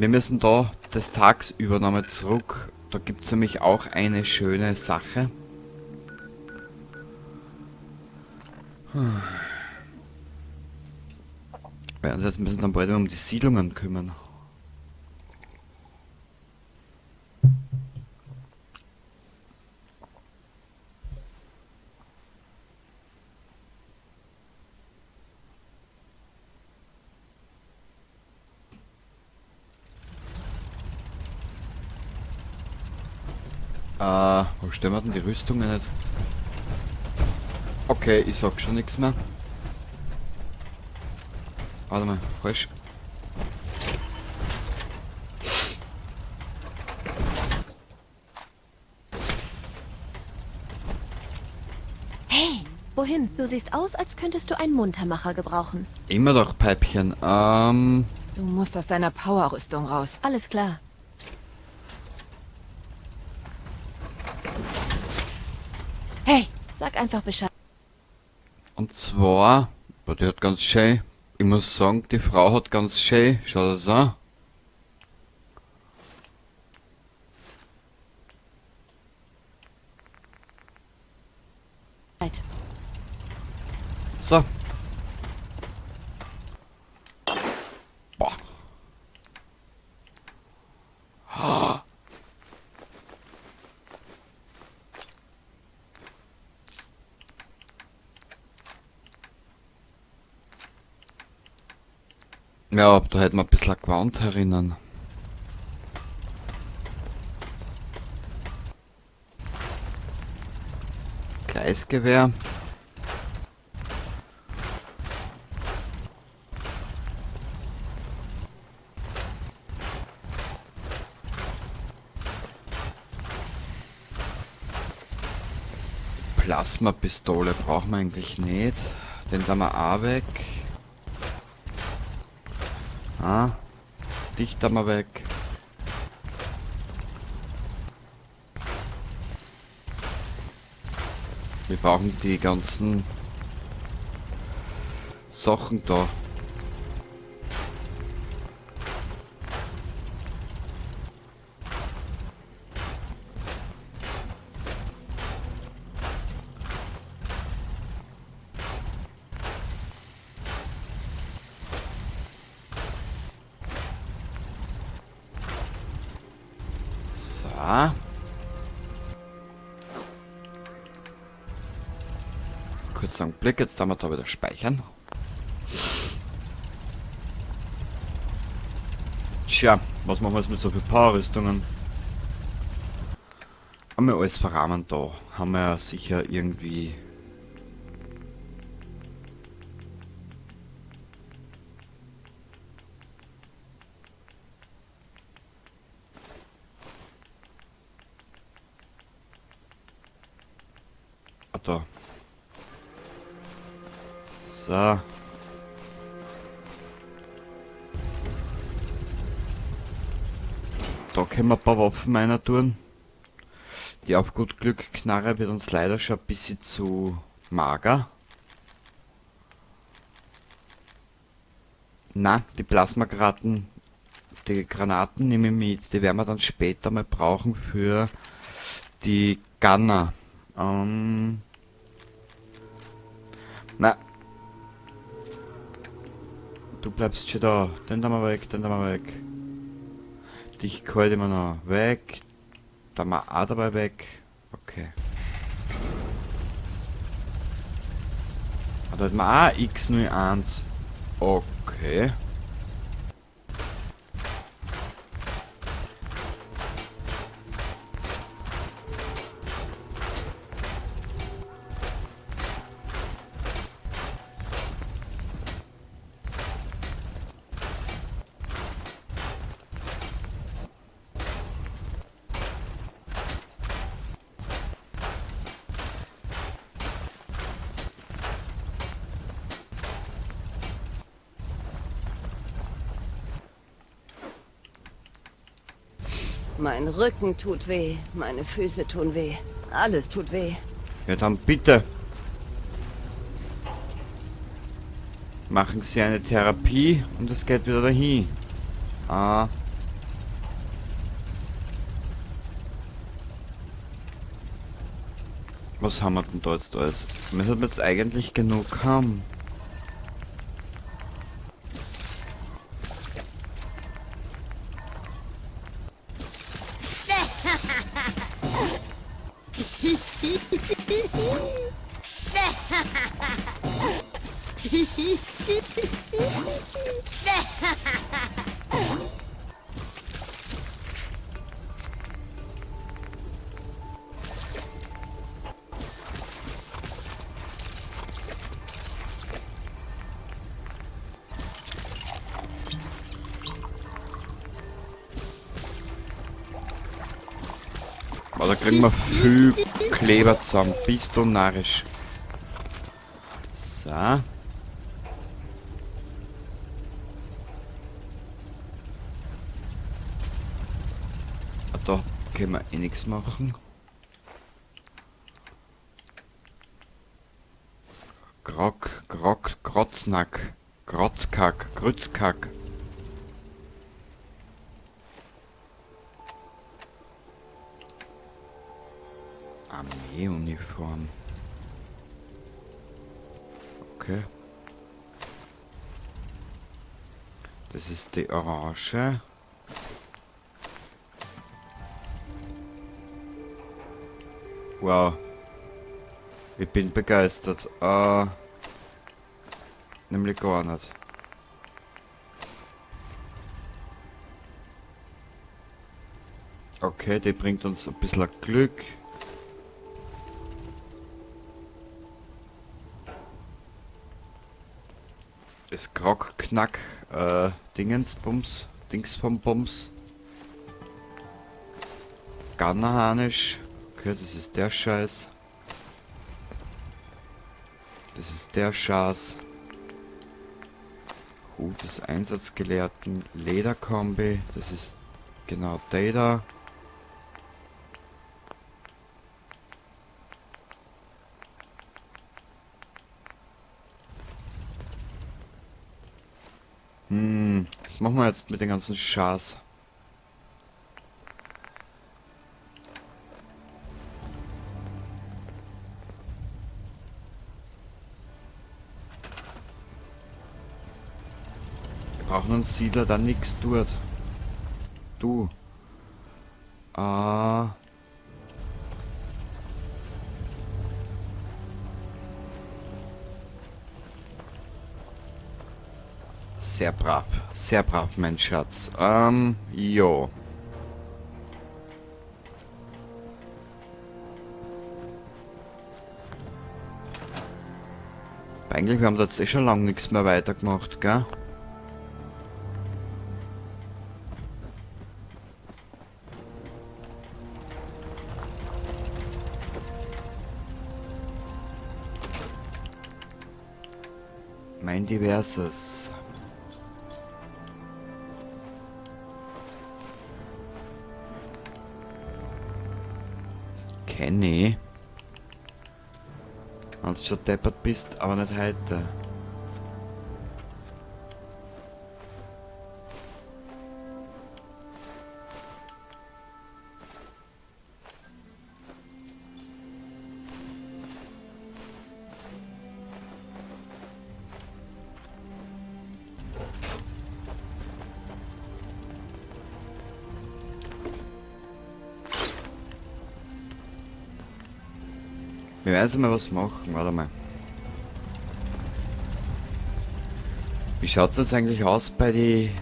Wir müssen da des tagsüber nochmal zurück. Da gibt es nämlich auch eine schöne Sache. Wir werden uns jetzt müssen dann bald um die Siedlungen kümmern. Wo stellen wir denn die Rüstungen jetzt? Okay, ich sag schon nichts mehr. Warte mal, falsch. Hey, wohin? Du siehst aus, als könntest du einen Muntermacher gebrauchen. Immer doch, Peipchen. Du musst aus deiner Powerrüstung raus. Alles klar. Hey, Sag einfach Bescheid. Und zwar, boah, die hat ganz schön, ich muss sagen, die Frau hat ganz schön, schau das an. So. Boah. Ja, da hätten wir ein bisschen Gewand herinnen. Gleisgewehr. Plasmapistole brauchen wir eigentlich nicht. Den da wir auch weg. Ah, dich da mal weg. Wir brauchen die ganzen Sachen da. So. Kurz einen Blick, jetzt haben wir da wieder speichern. Tja, was machen wir jetzt mit so viel Powerrüstungen? Haben wir alles verrahmen da? Haben wir ja sicher irgendwie... Ah, da. So. Da können wir ein paar Waffen meiner tun. Die auf gut Glück Knarre wird uns leider schon ein bisschen zu mager. Na, die Plasmagranaten, die Granaten nehme ich mit. Die werden wir dann später mal brauchen für die Gunner. Na. Du bleibst schon da. Den da mal weg, den da mal weg. Dich halte ich mir noch weg. Da mal auch dabei weg. Okay. Ah, da hat man auch X01. Okay. Mein Rücken tut weh, meine Füße tun weh, alles tut weh. Ja, dann bitte. Machen Sie eine Therapie und es geht wieder dahin. Ah. Was haben wir denn da jetzt alles? Wir sollten jetzt eigentlich genug haben. Aber da kriegen wir viel Kleber zusammen. Bist du narrisch. So. Ah, da können wir eh nichts machen. Grog, Grog, Grotznack. Grotzkack, Grützkack. Armeeuniform. Okay. Das ist die Orange. Wow. Ich bin begeistert. Nämlich gar nicht. Okay, die bringt uns ein bisschen Glück. Das Grog-Knack, Dingensbums, Dings vom Bums. Garnerharnisch. Okay, das ist der Scheiß. Das ist der Scheiß. Hut des Einsatzgelehrten, Lederkombi, das ist genau der da. Was machen wir jetzt mit den ganzen Scheiß? Wir brauchen einen Siedler, der nix tut. Du. Ah. Sehr brav. Sehr brav, mein Schatz. Jo. Eigentlich, wir haben da jetzt eh schon lange nichts mehr weitergemacht, gell? Mein Diverses. Kenny. Wenn du schon deppert bist, aber nicht heute. Wir werden jetzt mal was machen, warte mal. Wie schaut's jetzt eigentlich aus bei die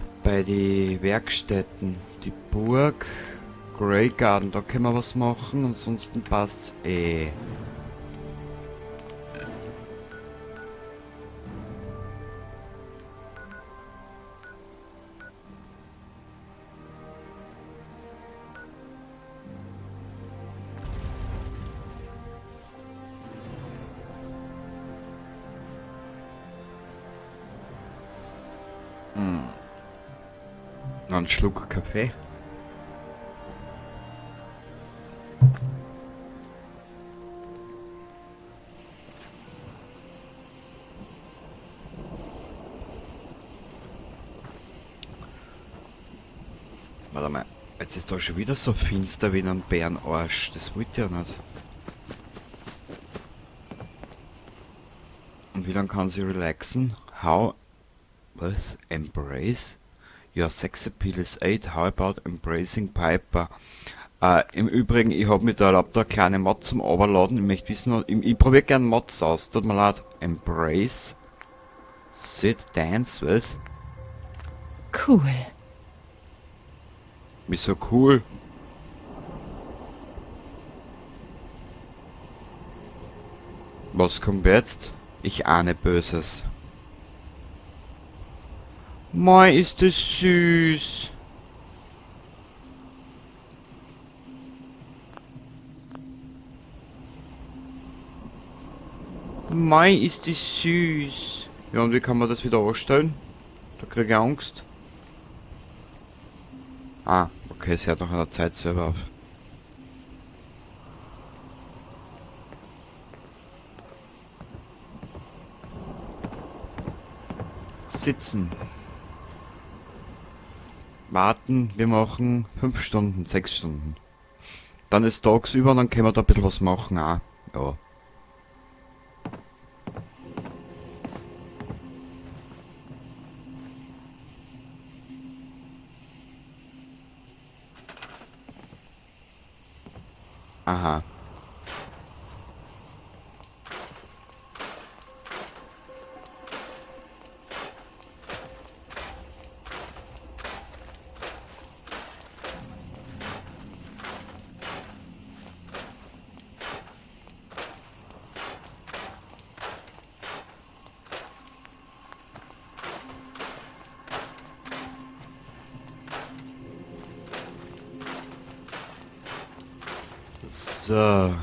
Werkstätten? Die Burg, Grey Garden, da können wir was machen, ansonsten passt's eh. Einen Schluck Kaffee. Warte mal, jetzt ist da schon wieder so finster wie in einem Bärenarsch. Das wollte ich ja nicht. Und wie lange kann sie relaxen? How? Was? Embrace? Your sex appeal is 8. How about embracing Piper? Im Übrigen, ich habe mir da erlaubt, da kleine Mod zum Overladen. Ich möchte wissen, ich probiere gern Mods aus. Tut mir leid. Embrace. Sit, dance, was? Cool. Wieso cool? Was kommt jetzt? Ich ahne Böses. Mei, ist das süß. Mei, ist das süß. Ja, und wie kann man das wieder anstellen? Da kriege ich Angst. Ah, okay, sie hat noch eine Zeit selber auf. Sitzen. Warten, wir machen 5 Stunden, 6 Stunden. Dann ist tagsüber und dann können wir da ein bisschen was machen auch. Ja. Aha. So.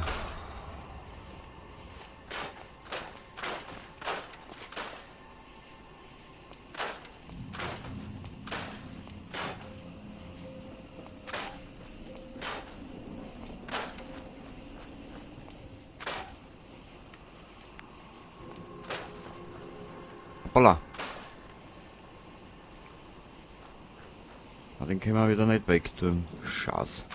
Hoppala. Ah, den können wir wieder nicht wegtun. Scheiße.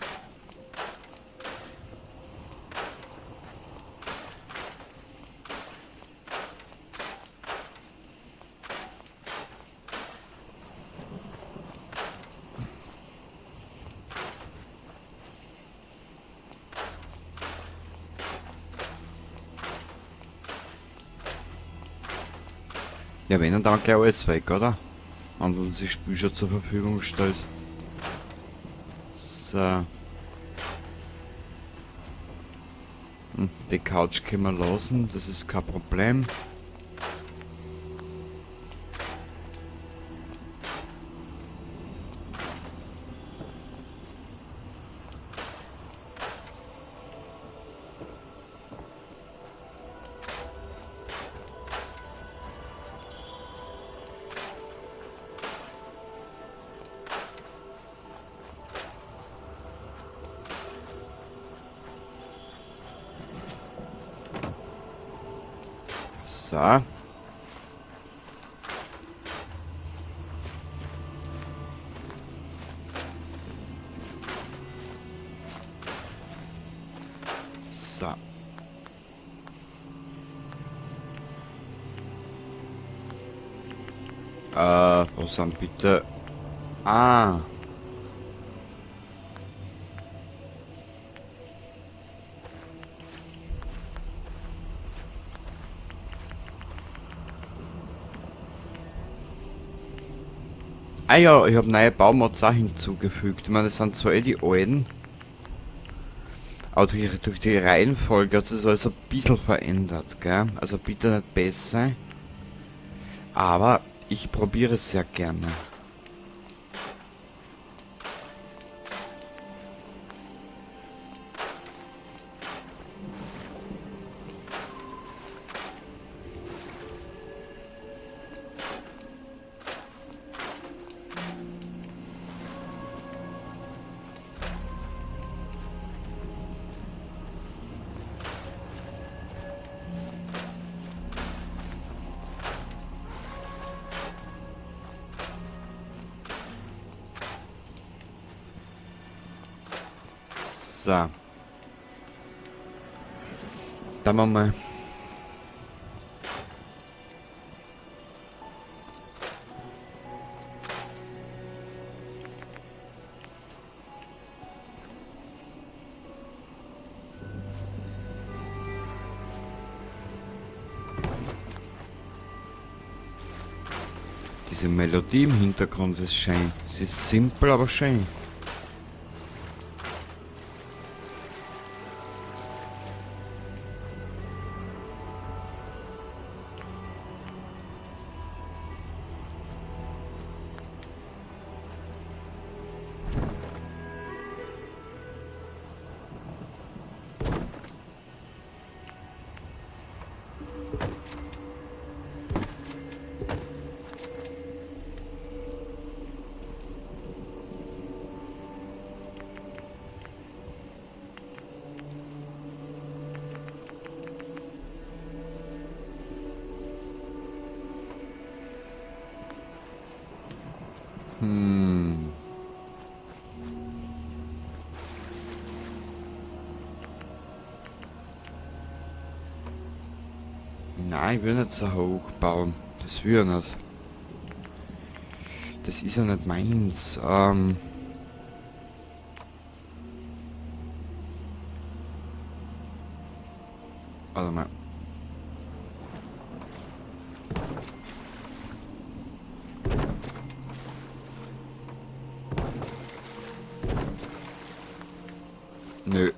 Ja, wenn, dann gleich alles weg, oder? Wenn uns das Spiel schon zur Verfügung stellt. So. Die Couch können wir lassen, das ist kein Problem. So. So. Wo sind bitte? Ah. Ah ja, ich hab neue Baumods auch hinzugefügt. Ich meine, das sind zwar eh die alten, aber durch die Reihenfolge hat sich das alles ein bisschen verändert, gell? Also bitte nicht besser. Aber ich probiere es sehr gerne. So. Dann machen wir mal. Diese Melodie im Hintergrund ist schön. Sie ist simpel, aber schön. Nein, ich will nicht so hoch bauen. Das will ich nicht. Das ist ja nicht meins. Warte mal. Nö.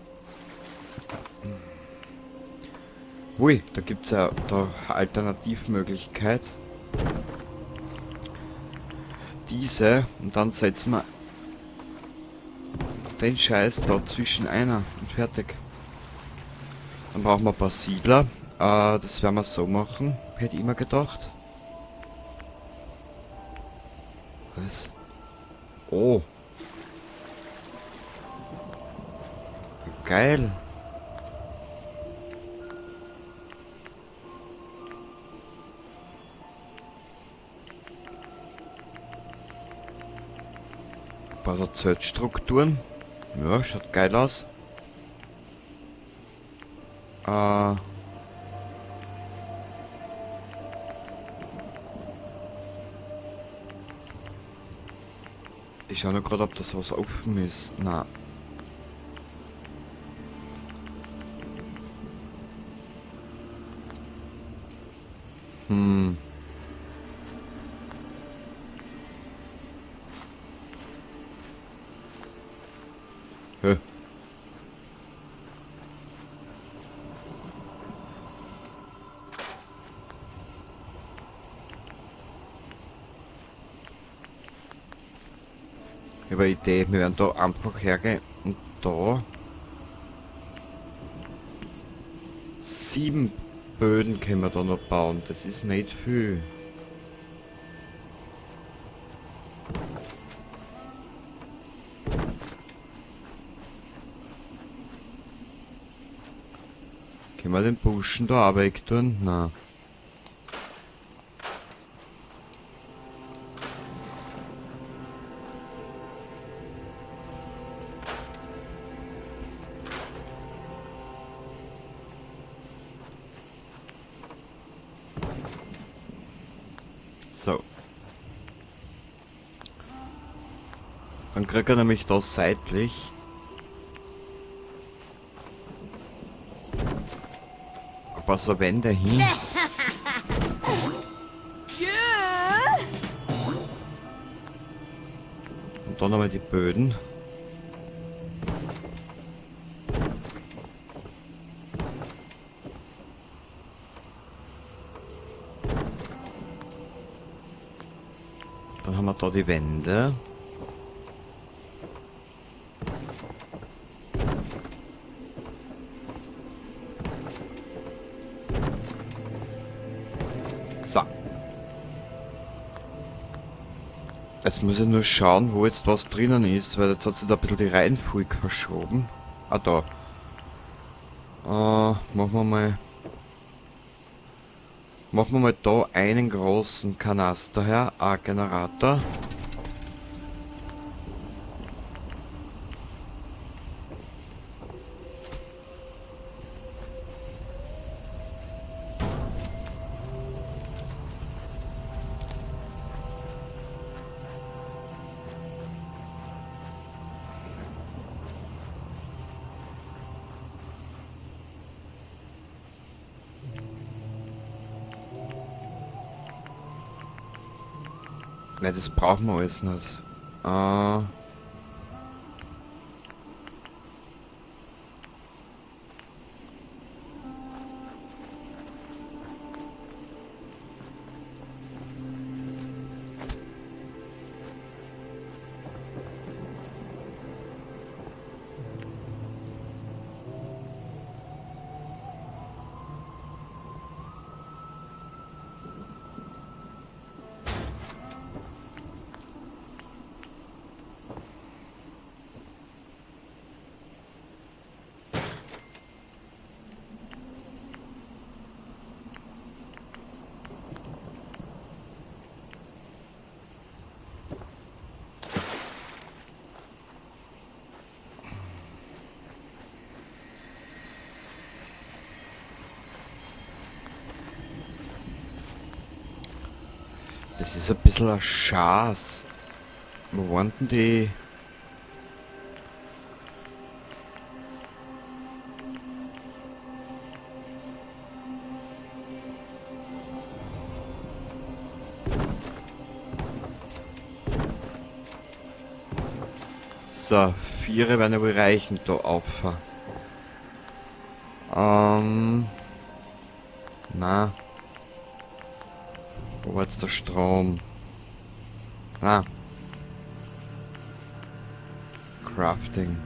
Ui, da gibt's ja da Alternativmöglichkeit. Diese, und dann setzen wir den Scheiß da zwischen einer und fertig. Dann brauchen wir ein paar Siedler. Das werden wir so machen, hätte ich immer gedacht. Was? Oh. Geil. Ein paar so Zeltstrukturen. Ja, schaut geil aus. Ich schau nur grad, ob das was offen ist. Na. Hä? Ich hab eine Idee, wir werden da einfach hergehen und da 7 Böden können wir da noch bauen, das ist nicht viel. Können wir den Burschen da auch weg tun? Nein. So. Dann kriegt er nämlich da seitlich ein paar so Wände hin. Und dann nochmal die Böden. Dann haben wir da die Wände. So. Jetzt muss ich nur schauen, wo jetzt was drinnen ist, weil jetzt hat sich da ein bisschen die Reihenfolge verschoben. Ah, da. Machen wir mal. Machen wir mal da einen großen Kanaster her, ein Generator. Ne, das brauchen wir alles nicht. Das ist ein bisschen ein Schaß. Wo waren denn die? So, 4 werden ja wohl reichen da auf. Na. Wo war jetzt der Strom? Ah. Crafting.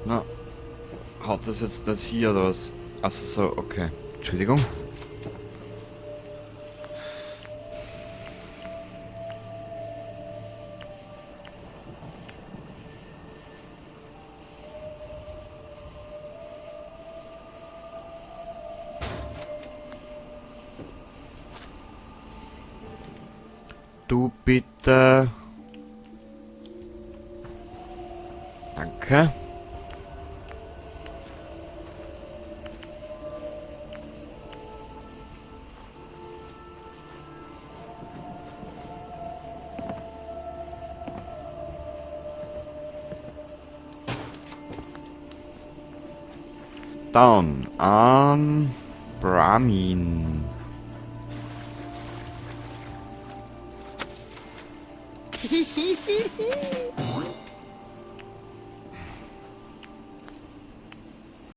Na, hat das jetzt nicht hier oder was? Achso, so, okay. Entschuldigung. Du bitte. Danke. Down. Brahmin.